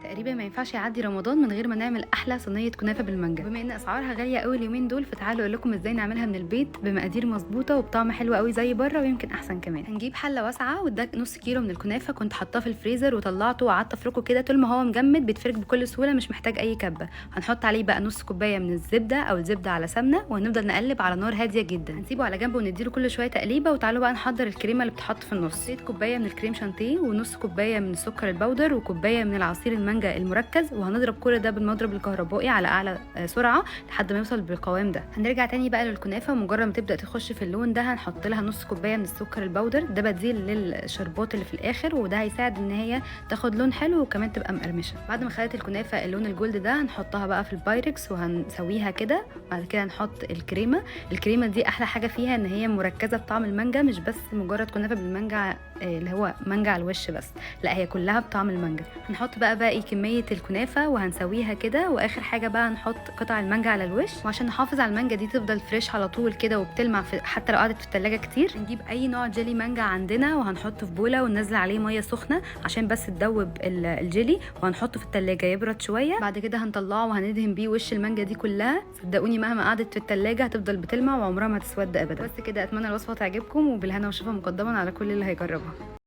تقريبا ما ينفعش يعدي رمضان من غير ما نعمل احلى صينية كنافه بالمانجا. بما ان اسعارها غالية قوي اليومين دول، فتعالوا اقول لكم ازاي نعملها من البيت بمقادير مظبوطة وبطعم حلو قوي زي بره ويمكن احسن كمان. هنجيب حله واسعة، وده نص كيلو من الكنافه كنت حاطاه في الفريزر وطلعته وقعدت افركه كده. طول ما هو مجمد بيتفرك بكل سهولة، مش محتاج اي كبه. هنحط عليه بقى نص كوباية من الزبدة او الزبدة على سمنه، وهنفضل نقلب على نار هادية جدا. هنسيبه على جنب ونديله كل شوية تقليبه. وتعالوا بقى نحضر الكريمة اللي بتحط في النص. حطيت كوباية من الكريم شانتيه ونص كوباية من السكر البودر وكوبايه من العصير المانجا المركز، وهنضرب كل ده بالمضرب الكهربائي على اعلى سرعة لحد ما يوصل بالقوام ده. هنرجع تاني بقى للكنافه، ومجرد ما تبدا تخش في اللون ده هنحط لها نص كوباية من السكر البودر، ده بديل للشربات اللي في الاخر، وده هيساعد ان هي تاخد لون حلو وكمان تبقى مقرمشه. بعد ما خدت الكنافه اللون ال gold ده هنحطها بقى في البايركس وهنسويها كده. بعد كده هنحط الكريمة. الكريمة دي احلى حاجة فيها ان هي مركزه بطعم المانجا، مش بس مجرد كنافه بالمانجا اللي هو مانجا على الوش بس، لا هي كلها بطعم المانجا. هنحط بقى باقي كمية الكنافه وهنسويها كده. واخر حاجة بقى هنحط قطع المانجا على الوش. وعشان نحافظ على المانجا دي تفضل fresh على طول كده وبتلمع حتى لو قعدت في التلاجة كتير، هنجيب اي نوع جيلي مانجا عندنا وهنحطه في بوله وننزل عليه مية سخنة عشان بس تدوب الجيلي، وهنحطه في التلاجة يبرد شوية. بعد كده هنطلعه وهندهن بيه وش المانجا دي كلها. صدقوني مهما قعدت في التلاجة هتفضل بتلمع وعمرها ما تسود ابدا. بس كده، اتمنى الوصفة تعجبكم، وبالهنا والشفا مقدما على كل اللي هيجربها.